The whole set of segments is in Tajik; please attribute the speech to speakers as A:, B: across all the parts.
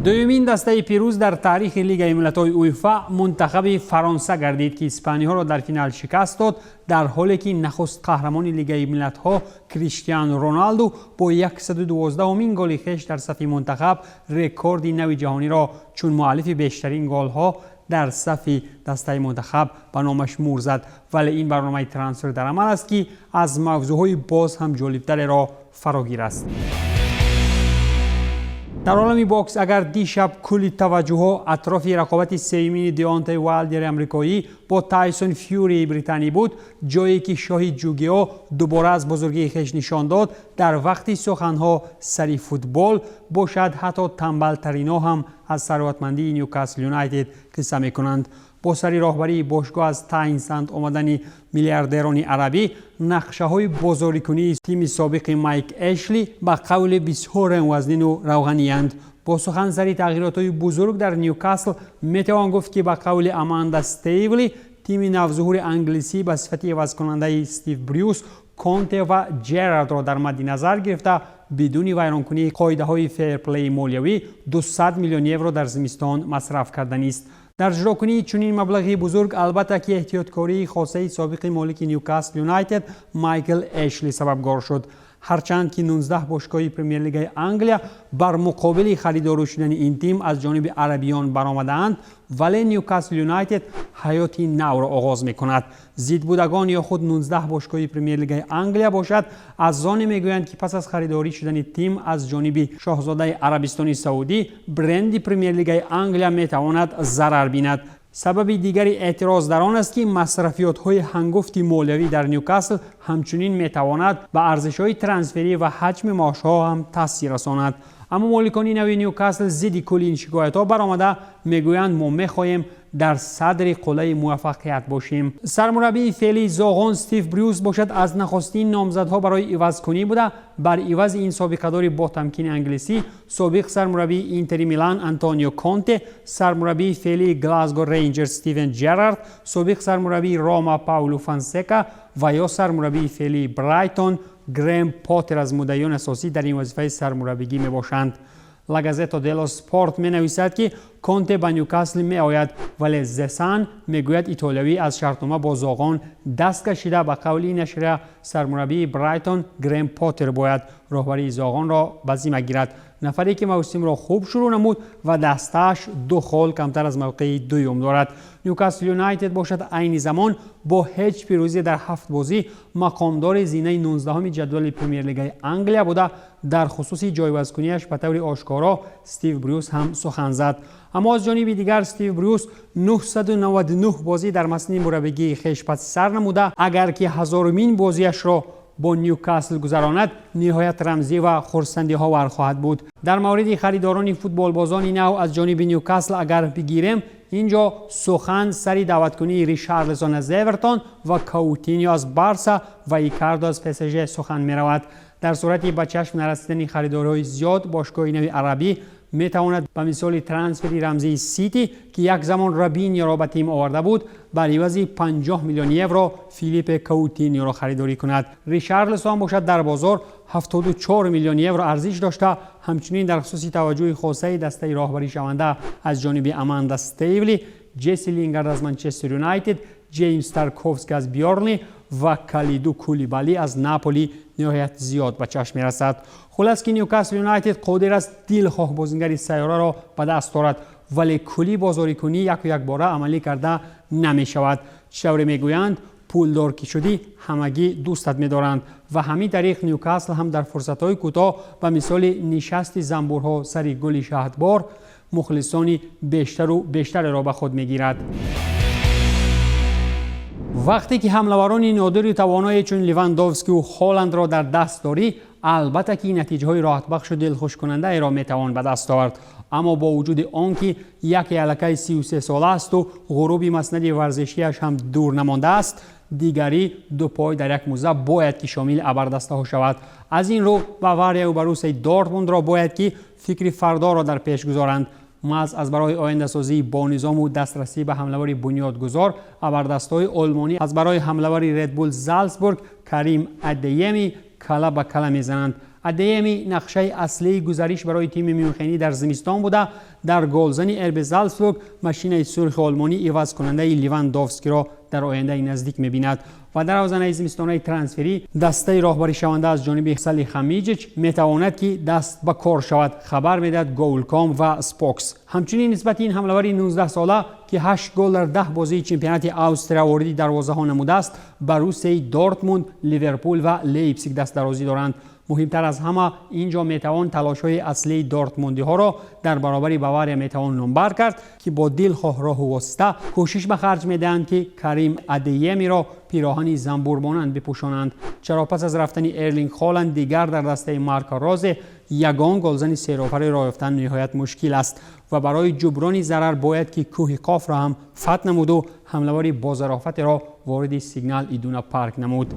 A: Дуюмин дастаи пирӯз дар таърихи Лигаи миллатҳои УЕФА мунтахаби Фаронса гардид, ки испаниҳоро дар финал шикаст дод, дар ҳоле ки нахуст қаҳрамони Лигаи миллатҳо Криштиану Роналду бо 112-умин голи хеш дар сафи мунтахаб рекорди нави ҷаҳониро чун муаллифи бештарин голҳо дар сафи дастаи мунтахаб ба номаш муҳр зад. Вале ин барномаи «Трансфер дар амал» аст, ки аз мавзӯъҳои боз ҳам ҷолибтареро фарогир аст. Дар олами бокс, агар дишаб кулли таваҷҷӯҳҳо атрофи рақобати сеюмини Деонтей Вайлдери амрикоӣ бо Тайсон Фюрии британӣ буд, ҷое ки шоҳи ҷугиҳо дубора аз бузургии хеш нишон дод, дар вақти суханҳо сари футбол бошад, ҳатто тамбалтарино ҳам аз сарватмандии Ньюкасл Юнайтед қисса мекунанд. Бо сари роҳбарии бошгоҳ аз Тайнсанд омадани миллиардерони арабӣ, нақшаҳои бозорикунии тими собиқи Майк Эшли ба қавли бисёрем вазнину равғаниянд. Бо сухан сари тағйиротҳои бузург дар Ньюкасл метавон гуфт, ки ба қавли Аманда Стейвли, тими навзуҳури англисӣ ба сифати ивазкунандаи Стив Брюс Конте ва Ҷерардро дар мадди назар гирифта, бидуни вайронкунии қоидаҳои фейрплейи молиявӣ 200 миллион евро дар зимистон масраф карданист. Дар ҷудокунии чунин маблағи бузург, албатта ки, эҳтиёткории хосаи собиқи молики Ньюкасл Юнайтед Майкл Эшли сабабгор шуд. Ҳарчанд ки 19 бошгоҳи Премер-лигаи Англия бар муқобили харидорӣ шудани ин тим аз ҷониби арабиён баромадаанд, вале Ньюкасл Юнайтед ҳаёти навро оғоз мекунад. Зидбудагон ё худ 19 бошгоҳи Премер-лигаи Англия бошад, аз оне мегӯянд, ки пас аз харидорӣ шудани тим аз ҷониби шоҳзодаи Арабистони Саудӣ бренди Премер-лигаи Англия метавонад зарар бинад. Сабаби дигари эътироз дар он аст, ки масрафиётҳои ҳангуфти молиявӣ дар Ньюкасл ҳамчунин метавонад ба арзишҳои трансферӣ ва ҳаҷми маошҳо ҳам таъсир расонад. Аммо моликони нави Ньюкасл зидди кулли ин шикоятҳо баромада, мегӯянд: «Мо мехоҳем дар садри қуллаи муваффақият бошем». Сармураббии феълии зоғон Стив Брюс бошад, аз нахустин номзадҳо барои ивазкунӣ буда. Бар ивази ин собиқадори ботамкини англисӣ собиқ сармураббии Интери Милан Антонио Конте, сармураббии феълии Глазго Рейнҷерс Стивен Джерард, собиқ сармураббии Рома Паулу Фонсека ва ё сармураббии феълии Брайтон Грем Поттер аз муддаиёни асосӣ дар ин вазифаи сармураббигӣ мебошанд. Ла Газета дело Спорт менависад, ки Конте ба Ньюкасл меояд, вале Зе Сан мегӯяд, итолиявӣ аз шартнома бо зоғон даст кашида. Ба қавли ин нашрия, сармураббии Брайтон Грем Поттер бояд роҳбарии зоғонро ба зимма гирад, нафаре ки мавсимро хуб шурӯъ намуд ва дастааш ду хол камтар аз мавқеи дуюм дорад. Ньюкасл Юнайтед бошад, айни замон бо ҳеҷ пирӯзӣ дар ҳафт бозӣ мақомдори зинаи 19-уми ҷадвали Премер-лигаи Англия буда, дар хусуси ҷойвазкунияш ба таври ошкоро Стив Брюс ҳам сухан зад. Аммо аз ҷониби дигар, Стив Брюс 999 бозӣ дар масни мураббигии хеш паси сар намуда, агар ки ҳазорумин бозиашро бо Ньюкасл гузаронад, ниҳоят рамзӣ ва хурсандиҳовар хоҳад буд. Дар мавриди харидорони футболбозони нав аз ҷониби Ньюкасл агар бигирем, ин ҷо сухан сари даъваткунии Ришарлисон аз Эвертон ва Каутиньо аз Барса ва Икардо аз ПСЖ сухан меравад. Дар сурати ба чашм нарасидани харидориҳои зиёд, бошгоҳи нави арабӣ метавонад ба мисоли трансфери рамзии Сити, ки як замон Робиньоро ба тим оварда буд, бар ивази 50 миллион евро Филиппе Каутиньоро харидорӣ кунад. Ришарлисон бошад, дар бозор 74 миллион евро арзиш дошта. Ҳамчунин дар хусуси таваҷҷӯҳи хосаи дастаи роҳбаришаванда аз ҷониби Аманда Стейвли, Ҷесси Лингард аз Манчестер Юнайтед, Ҷеймс Тарковски аз Бёрнли ва Калиду Кулибали аз Наполи ниҳоят зиёд ба чашм мерасад. Хулас ки Ньюкасл Юнайтед қодир аст дилхоҳ бозингари сайёраро ба даст орад, вале кулли бозорикунӣ яку якбора амалӣ карда намешавад. Чӣ тавре мегӯянд, пулдор ки шудӣ, ҳамагӣ дӯстат медоранд ва ҳамин тариқ Ньюкасл ҳам дар фурсатҳои кӯтоҳ ба мисоли нишасти занбурҳо сари гули шаҳдбор мухлисони бештару бештареро ба худ мегирад. Вақте ки ҳамлаварони нодири тавоное чун Ливандовскию Холандро дар даст дорӣ, албатта ки натиҷаҳои роҳатбахшу дилхушкунандаеро метавон ба даст овард. Аммо бо вуҷуди он ки яке аллакай 33 сола асту ғуруби маснади варзишиаш ҳам дур намондааст, дигарӣ ду пой дар як муза бояд ки шомили абардастаҳо шавад. Аз ин рӯ Баварияю Боруссияи Дортмундро бояд ки фикри фардоро дар пеш гузоранд. Маҳз аз барои ояндасозии бонизому дастрасӣ ба ҳамлавари бунёдгузор, абардастҳои олмонӣ аз барои ҳамлавари Редбул Залцбург Карим Адееми кала ба кала мезананд. Адееми нақшаи аслии гузариш барои тими мюнхенӣ дар зимистон буда, дар голзани РБ Залцбург машинаи сурхи олмонӣ ивазкунандаи Ливандовскиро дар ояндаи наздик мебинад ва дар авзанаи зимистонаи трансферӣ дастаи роҳбаришаванда аз ҷониби Салиҳамиҷич метавонад, ки даст ба кор шавад, хабар медиҳад Голком ва Спокс. Ҳамчунин нисбати ин ҳамлавари 19-сола, ки 8 гол дар 10 бозии чемпионати Австрия вориди дарвозаҳо намудааст, Боруссияи Дортмунд, Ливерпул ва Лейпсиг дастдарозӣ доранд. Муҳимтар аз ҳама, ин ҷо метавон талошҳои аслии дортмундиҳоро дар баробари Бавария метавон номбар кард, ки бо дилхоҳ роҳу восита кӯшиш ба харҷ медиҳанд, ки Карим Адеемиро пироҳани занбурмонанд бипӯшонанд. Чаро пас аз рафтани Эрлинг Холанд дигар дар дастаи Марко Розе ягон голзани серофаре роҳ ёфтан ниҳоят мушкил аст ва барои ҷуброни зарар бояд, ки кӯҳи Қофро ҳам фатҳ намуду ҳамлавари бозарофатеро вориди Сигнал Идуна Парк намуд.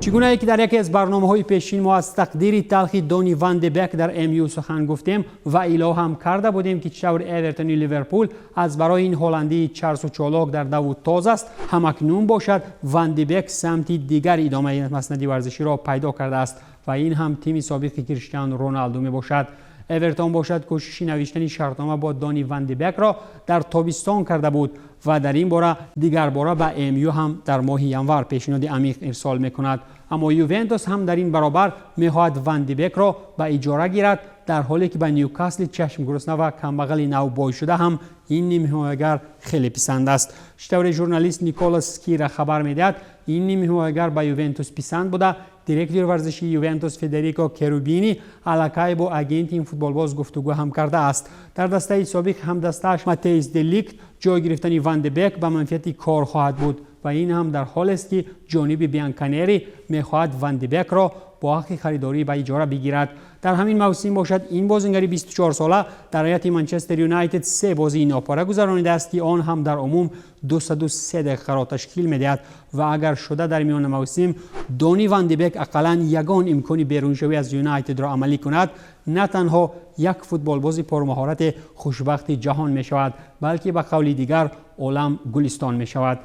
A: Чӣ гунае ки дар яке аз барномаҳои пешин мо аз тақдири талхи Дони Ван де Бек дар МЮ сухан гуфтем ва илова ҳам карда будем, ки чӣ тавр Эвертони Ливерпул аз барои ин ҳолландии чарсу чолок дар даву тоз аст, ҳамакнун бошад, Ван де Бек самти дигар идомаи маснади варзиширо пайдо кардааст ва ин ҳам тими собиқи Криштиану Роналду мебошад. Эвертон бошад, кӯшиши навиштани шартнома бо Дони Ван де Бекро дар тобистон карда буд ва дар ин бора дигарбора ба МЮ ҳам дар моҳи январ пешниҳоди амиқ ирсол мекунад. Аммо Ювентус ҳам дар ин баробар мехоҳад Ван де Бекро ба иҷора гирад, дар ҳоле ки ба Ньюкасли чашмгурусна ва камбағали навбой шуда ҳам ин нимҳимоягар хеле писанд аст. Чӣ тавре журналист Николас Скира хабар медиҳад, ин нимҳимоягар ба Ювентус писанд буда, директори варзишии Ювентус Федерико Керубини аллакай бо агенти ин футболбоз гуфтугӯ ҳам кардааст. Дар дастаи собиқ ҳамдастааш Матейс де Ликт ҷой гирифтани Ван де Бек ба манфиати кор хоҳад буд ва ин ҳам дар ҳолест, ки ҷониби Бианканери мехоҳад Ван де Бекро бо ҳаққи харидорӣ ба иҷора бигирад. Дар ҳамин мавсим бошад, ин бозингари 24-сола дар ҳайати Манчестер Юнайтед се бозии нопора гузаронидааст, ки он ҳам дар умум 203 дақиқаро ташкил медиҳад. Ва агар шуда дар миёна мавсим Дони Ван де Бек ақаллан ягон имкони беруншавӣ аз Юнайтедро амалӣ кунад, на танҳо як футболбози пурмаҳорати хушбахти ҷаҳон мешавад, балки ба қавли дигар олам гулистон мешавад.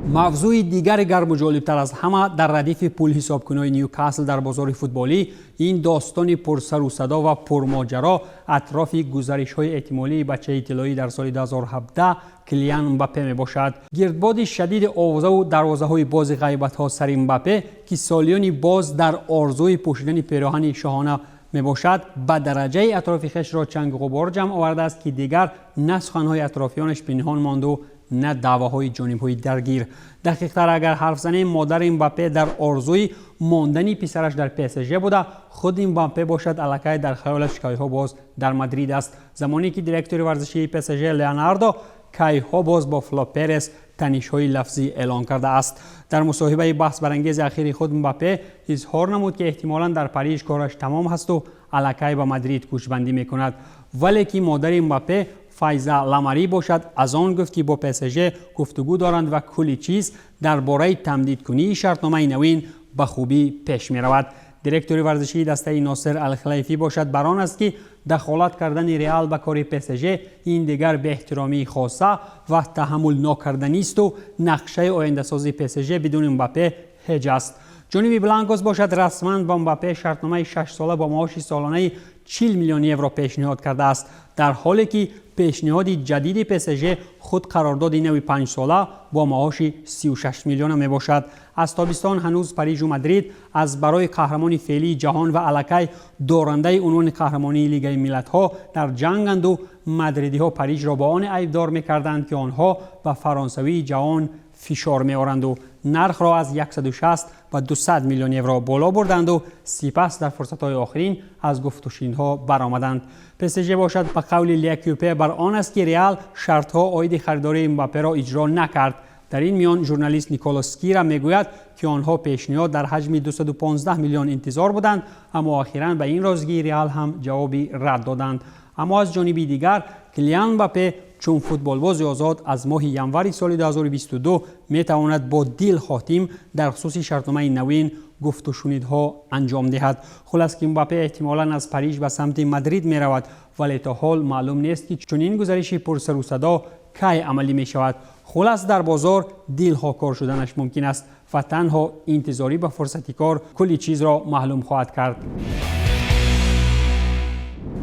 A: Мавзӯи дигари гарму ҷолибтар аз ҳама дар радифи пулҳисобкуниҳои Ньюкасл дар бозори футболӣ ин достони пурсару садо ва пурмоҷаро атрофи гузаришҳои эҳтимолии бачаи тиллоӣ дар соли 2017 Килиан Мбаппе мебошад. Гирдбоди шадиди овозаву дарвозаҳои бози ғайбатҳо сари Мбаппе, ки солиёни боз дар орзуи пӯшидани пероҳани шоҳона мебошад, ба дараҷаи атрофи хешро чангу ғубор ҷамъ овардааст, ки дигар на суханҳои атрофиёнаш пинҳон монду, на даъвоҳои ҷонибҳои даргир. Дақиқтар агар ҳарф занем, модари Мбаппе дар орзуи мондани писараш дар ПСЖ буда, худи Мбаппе бошад, аллакай дар хаёлаш кайҳо боз дар Мадрид аст, замоне ки директори варзишии ПСЖ Леонардо кайҳо боз бо Фло Перес танишҳои лафзӣ эълон кардааст. Дар мусоҳибаи баҳсбарангези ахири худ Мбаппе изҳор намуд, ки эҳтимолан дар Париж кораш тамом ҳасту аллакай ба Мадрид кӯчбандӣ мекунад. Вале ки модари Мбаппе Файза Ламарӣ бошад, аз он гуфт, ки бо ПСЖ гуфтугӯ доранд ва кулли чиз дар бораи тамдидкунии шартномаи навин ба хубӣ пеш меравад. Директори варзишии дастаи Носир Алхалайфӣ бошад, бар он аст, ки дахолат кардани Реал ба кори ПСЖ ин дигар беэҳтиромии хоса ва таҳаммул нокарданисту нақшаи ояндасози ПСЖ бидуни Мбаппе ҳеҷ аст. Ҷониби бланкос бошад, расман ба Мбаппе шартномаи 6-сола бо маоши солонаи 40 миллион евро пешниҳод кардааст, дар ҳоле ки пешниҳоди ҷадиди ПСЖ худ қарордоди нави 5-сола бо маоши 36 миллиона мебошад. Аз тобистон ҳанӯз Парижу Мадрид аз барои қаҳрамони феълии ҷаҳон ва аллакай дорандаи унвони қаҳрамонии Лигаи миллатҳо дар ҷанганду мадридиҳо Парижро бо он айбдор мекарданд, ки онҳо ба фаронсавии ҷавон фишор меоранду нархро аз 160 ба 200 миллион евро боло бурданду сипас дар фурсатҳои охирин аз гуфтушунидҳо баромаданд. ПСЖ бошад, ба қавли Лекюпе, бар он аст, ки Реал шартҳо оиди харидории Мбапперо иҷро накард. Дар ин миён журналист Николас Скира мегӯяд, ки онҳо пешниҳод дар ҳаҷми 215 миллион интизор буданд, аммо охиран ба ин розигии Реал ҳам ҷавоби рад доданд. Аммо аз ҷониби дигар Килиан Мбаппе чун футболбози озод аз моҳи январи соли 2022 метавонад бо дилхоҳ тим дар хусуси шартномаи навин гуфтушунидҳо анҷом диҳад. Хулас ки Мбаппе эҳтимолан аз Париж ба самти Мадрид меравад, вале то ҳол маълум нест, ки чунин гузариши пурсарусадо Кай амалӣ мешавад? Хулас, дар бозор дилхоҳ кор шуданаш мумкин аст ва танҳо интизорӣ ба фурсати кор кулли чизро маълум хоҳад кард.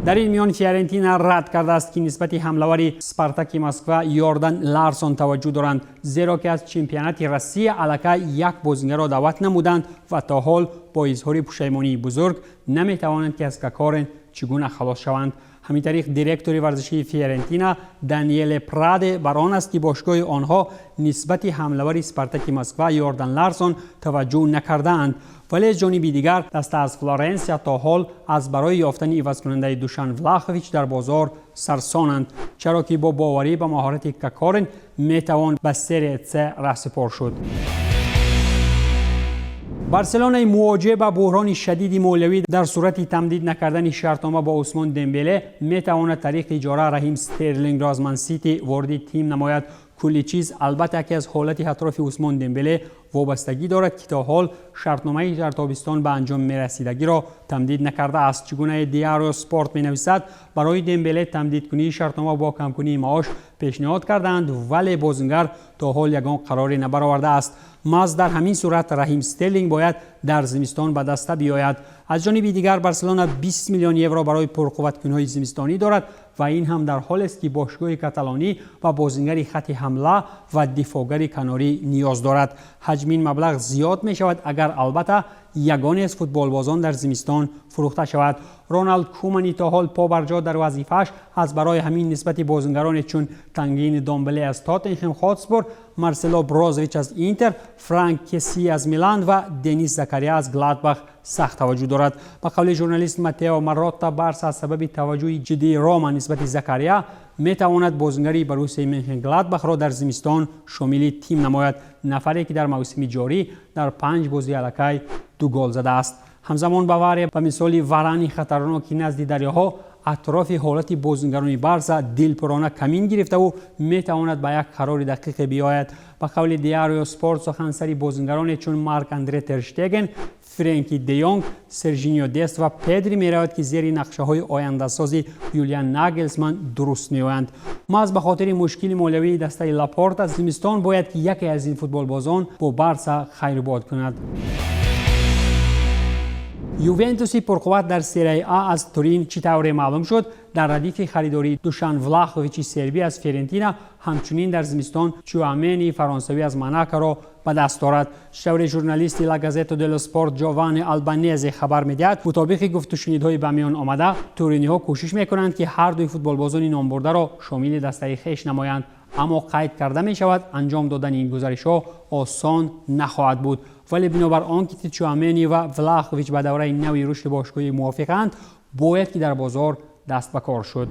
A: Дар ин миён Фиорентина рад кардааст, ки нисбати ҳамлавари Спартаки Москва Йордан Ларсон таваҷҷӯҳ доранд, зеро ки аз чемпионати Россия аллакай як бозингарро даъват намуданд ва то ҳол бо изҳори пушаймонии бузург наметавонанд, ки аз Кокорин чӣ гуна халос шаванд. Ҳамин тариқ, директори варзишии Фиорентина Даниеле Праде бар он аст, ки бошгоҳи онҳо нисбати ҳамлавари Спартаки Москва Йордан Ларсон таваҷҷӯҳ накардаанд. Вале аз ҷониби дигар, даста аз Флоренсия то ҳол аз барои ёфтани ивазкунандаи Душан Влахович дар бозор сарсонанд, чаро ки бо боварӣ ба маҳорати Кокорин метавон ба Серия С раҳсипор шуд. Барселонаи мувоҷеҳ ба буҳрони шадиди молиявӣ дар сурати тамдид накардани шартнома бо Усмон Дембеле метавонад тариқи иҷора Раҳим Стерлингро аз Мансити вориди тим намояд. Кулли чиз албатта ки аз ҳолати атрофи Усмон Дембеле вобастагӣ дорад, ки то ҳол шартномаи дар тобистон ба анҷом мерасидагиро тамдид накардааст. Чӣ гуна Диарио Спорт менависад, барои Дембеле тамдидкунии шартнома бо камкунии маош пешниҳод кардаанд, вале бозингар то ҳол ягон қароре набаровардааст. Маҳз дар ҳамин сурат Раҳим Стерлинг бояд дар зимистон ба даста биёяд. Аз ҷониби дигар, Барселона 20 миллион евро барои пурқувваткуниҳои зимистонӣ дорад ва ин ҳам дар ҳолест, ки бошгоҳи каталонӣ ба бозингари хати ҳамла ва дифоъгари канорӣ ниёз дорад. Ҳаҷми ин маблағ зиёд мешавад, агар албатта ягоне аз футболбозон дар зимистон фурӯхта шавад. Роналд Кумани то ҳол побарҷо дар вазифааш аз барои ҳамин нисбати бозингароне чун Тангин Домбеле аз Тоттенхем Хотспур, Марсело Брозович аз Интер, Франк Кесси аз Милан ва Денис Закария аз Гладбах сахт таваҷҷӯҳ дорад. Ба қавли журналист Матео Маротта, Барса аз сабаби таваҷҷӯҳи ҷиддии Рома нисбати Закария метавонад бозингари Боруссияи Менхен Гладбахро дар зимистон шомили тим намояд, нафаре ки дар мавсими ҷорӣ дар панҷ бозии аллакай ду гол задааст. Ҳамзамон, Бавария ба мисоли варани хатарноки назди дарёҳо атрофи ҳолати бозингарони Барса дилпурона камин гирифтаву метавонад ба як қарори дақиқе биёяд. Ба қавли Диарио Спорт, сухан сари бозингароне чун Марк Андре Терштеген, Френки де Йонг, Сержинио Дест ва Педри меравад, ки зери нақшаҳои ояндасози Юлиан Нагелсман дуруст меоянд. Маҳз ба хотири мушкили молиявии дастаи Лапорта зимистон бояд ки яке аз ин футболбозон бо Барса хайрбод кунад. Ювентуси пурқувват дар Серияи А аз Турин, чӣ тавре маълум шуд, дар радифи харидории Душан Влаховичи сербӣ аз Ферентина ҳамчунин дар зимистон Чуамени фаронсавӣ аз Монакоро ба даст дорад. Тавре журналисти Ла Газета дело Спорт Ҷовани Албанезе хабар медиҳад, мутобиқи гуфтушунидҳои ба миён омада, туриниҳо кӯшиш мекунанд, ки ҳар дуи футболбозони номбурдаро шомили дастаи хеш намоянд. Аммо қайд карда мешавад, анҷом додани ин гузаришҳо осон нахоҳад буд, вале бинобар он ки Чуамени ва Влахович ба давраи нави рушди бошгоҳӣ мувофиқанд, бояд ки дар бозор даст ба кор шуд.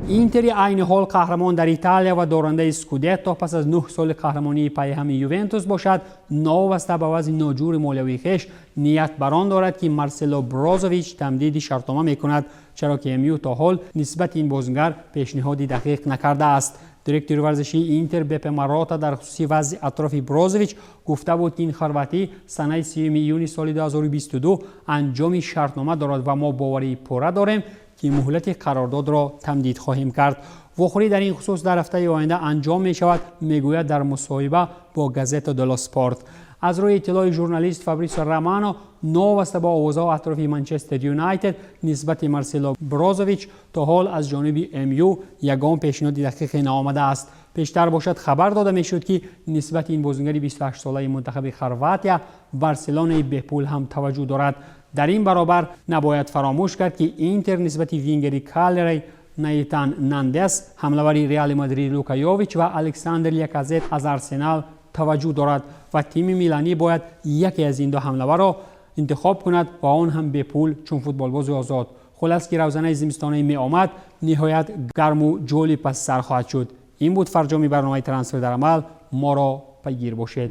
A: Интери айни ҳол қаҳрамон дар Италия ва дорандаи скудетто пас аз 9 соли қаҳрамонии пайҳами Ювентус бошад, новобаста ба вазъи ноҷури молиявии хеш, ният бар он дорад, ки Марсело Брозович тамдиди шартнома мекунад, чаро ки МЮ то ҳол нисбати ин бозингар пешниҳоди дақиқ накардааст. Директори варзишии Интер Бепе Марота дар хусуси вазъи атрофи Брозович гуфта буд, ки ин хорватӣ санаи 3 июни соли 2022 анҷоми шартнома дорад ва мо боварии пурра дорем, ки муҳлати қарордодро тамдид хоҳем кард. Вохӯрӣ дар ин хусус дар ҳафтаи оянда анҷом мешавад, мегӯяд дар мусоҳиба бо Газета дело Спорт. Аз рӯи иттилои журналист Фабрисо Романо, новобаста ба овозҳо атрофи Манчестер Юнайтед нисбати Марсело Брозович, то ҳол аз ҷониби МЮ ягон пешниҳоди дақиқе наомадааст. Пештар бошад, хабар дода мешуд, ки нисбати ин бозингари 28-солаи мунтахаби Хорватия Барселонаи бепул ҳам таваҷҷӯҳ дорад. Дар ин баробар набояд фаромӯш кард, ки Интер нисбати вингери Калери Наитан Нандес, ҳамлавари Реали Мадрид Лука Йович ва Александр Ляказет аз Арсенал таваҷҷӯҳ дорад ва тими миланӣ бояд яке аз ин ду ҳамлаварро интихоб кунад ва он ҳам бепул, чун футболбози озод. Хулас, ки равзанаи зимистонаи меомад ниҳоят гарму ҷолиб паси сар хоҳад шуд. Ин буд фарҷоми барномаи Трансфер дар амал. Моро пайгир бошед.